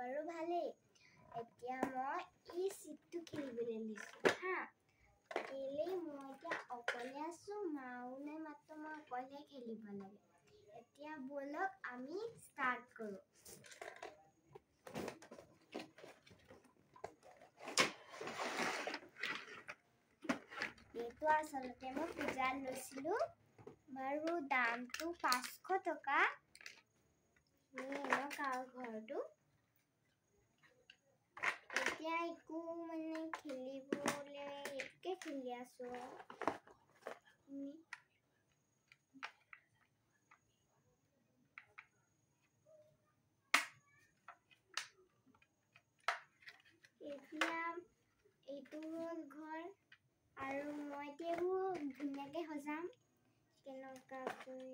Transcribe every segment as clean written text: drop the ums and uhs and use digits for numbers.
বাৰু ভালেই। এতিয়া মই এই চিটটো খেলিবলৈ দিছোঁ হা। কেলেই মই এতিয়া অকলে আছোঁ, মাও নাই, মাত্ৰ মই অকলে খেলিব লাগে। এতিয়া ব'লক আমি ষ্টাৰ্ট কৰোঁ। এইটো আচলতে মই পূজাত লৈছিলোঁ বাৰু, দামটো 500 টকা। কাৰ ঘৰটো এতিয়া একো মানে খেলিবলৈ এইটোকে খেলি আছোঁ। এতিয়া এইটো হ'ল ঘৰ আৰু মই এতিয়া এইবোৰ ধুনীয়াকৈ সজাম কেনেকুৱাকৈ।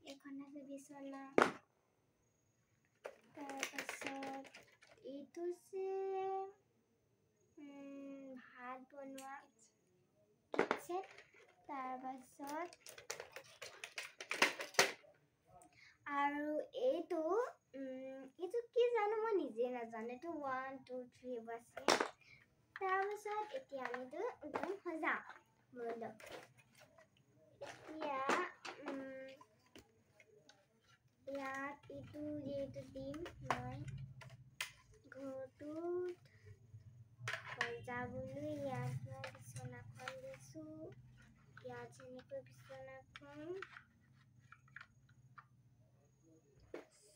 এইখন আছে বিচনা, তাৰপাছত এইটো হৈছে ভাত বনোৱা কিটচেন। তাৰপাছত আৰু এইটো এইটো কি জানো মই নিজে নাজানো, এইটো 1 2 3 এইবোৰ আছে। তাৰপাছত এতিয়া আমি এইটো একদম সজাম ব'লক। এতিয়া ইয়াত এইটো এইটো দিম মই ঘৰটোত সজাবলৈ। ইয়াত মই বিচনাখন দিছোঁ, ইয়াত যেনেকৈ বিচনাখন,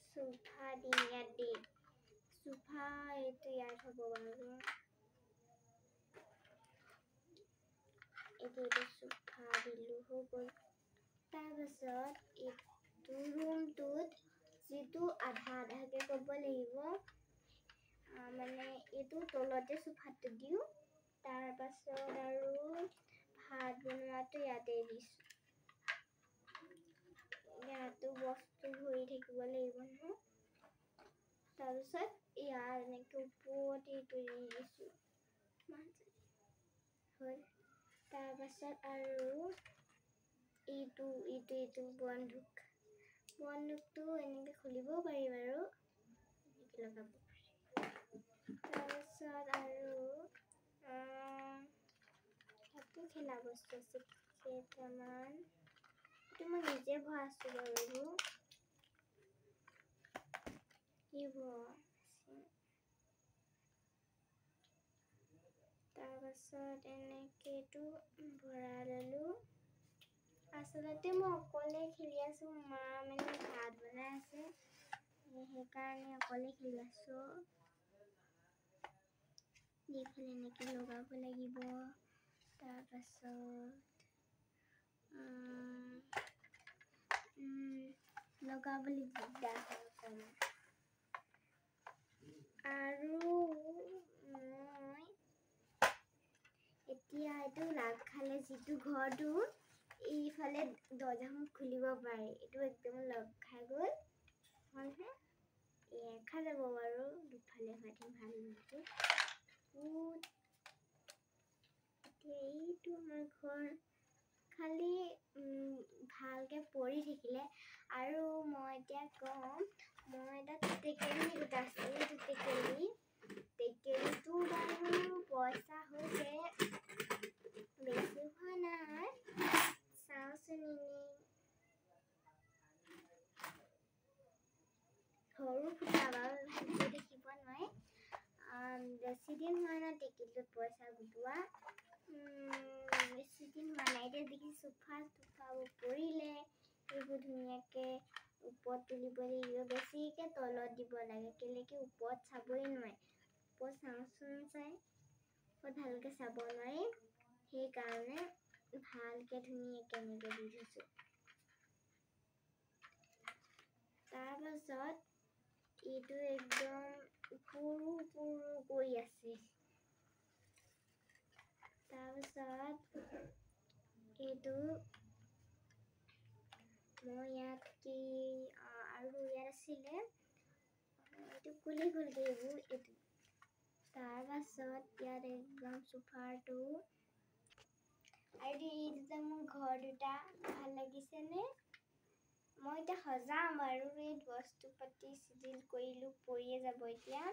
চোফা দিম ইয়াত দেই। চোফা এইটো ইয়াত হ'ব বাৰু। এইটো এইটো চোফা দিলোঁ, হৈ গ'ল। তাৰপাছত এইটো ৰুমটোত যিটো আধা আধাকৈ ক'ব লাগিব, মানে এইটো তলতে চোফাটো দিওঁ। তাৰপাছত আৰু ভাত বনোৱাটো ইয়াতে দিছোঁ। ইয়াতো বস্তু ভৰি থাকিব লাগিব নহয়। তাৰপিছত ইয়াত এনেকৈ ওপৰত এইটো দি দিছোঁ, হ'ল। তাৰপাছত আৰু এইটো এইটো এইটো বন্দুক, বন্দুকটো এনেকৈ খুলিবও পাৰি বাৰু, এনেকৈ লগাব পাৰি। তাৰপাছত আৰু ইয়াতো খেলা বস্তু আছে কেইটামান, এইটো মই নিজে ভৰাইছোঁ বাৰু। এইবোৰ এইবোৰ আছে। তাৰপাছত এনেকৈ এইটো ভৰাই ল'লোঁ। আচলতে মই অকলে খেলি আছোঁ, মা মানে ভাত বনাই আছে, সেইকাৰণে অকলে খেলি আছোঁ। এইফালে এনেকৈ লগাব লাগিব। তাৰপাছত লগাবলৈ দিগদাৰ হয় অকণমান। আৰু মই এতিয়া এইটো লাগ খালে যিটো ঘৰটো এইফালে দৰ্জাখন খুলিব পাৰি, এইটো একদম লগ খাই গ'ল হ'লহে খাই যাব বাৰু। দুফালে হোৱা ভাল নহয়। এতিয়া এইটো আমাৰ ঘৰ, খালি ভালকৈ পৰি থাকিলে। আৰু মই এতিয়া ক'ম, মই এটা টেকেলি গোটাইছোঁ। এইটো টেকেলি, টেকেলিটো বাৰু পইচা হৈছে, বেছি হোৱা নাই। চাওঁচোন, এনেই সৰু ফুটা বাৰু, ভালকৈ দেখিব নোৱাৰে। বেছি দিন হোৱা নাই টেকেলিটোত পইচা গোটোৱা, বেছি দিন হোৱা নাই। এতিয়া দেখি চোফা টোফাবোৰ পৰিলে, এইবোৰ ধুনীয়াকৈ ওপৰত তুলিব লাগিব, বেছিকৈ তলত দিব লাগে। কেলেকি ওপৰত চাবই নোৱাৰে, ওপৰত চাওঁচোন চাই ওপৰত ভালকৈ চাব নোৱাৰি, সেইকাৰণে ভালকৈ ধুনীয়াকৈ এনেকৈ দি থৈছোঁ। তাৰপাছত এইটো একদম পুৰু পুৰু কৰি আছে। তাৰপাছত এইটো মই ইয়াত কি আৰু ইয়াত আছিলে এইটো কুলি গ'লগৈ এইবোৰ এইটো। তাৰপাছত ইয়াত একদম চোফাৰটো আৰু এই দুটা মোৰ ঘৰ দুটা ভাল লাগিছেনে? মই এতিয়া সজাম আৰু। এই বস্তু পাতি চিজিল কৰিলোঁ, পৰিয়ে যাব এতিয়া।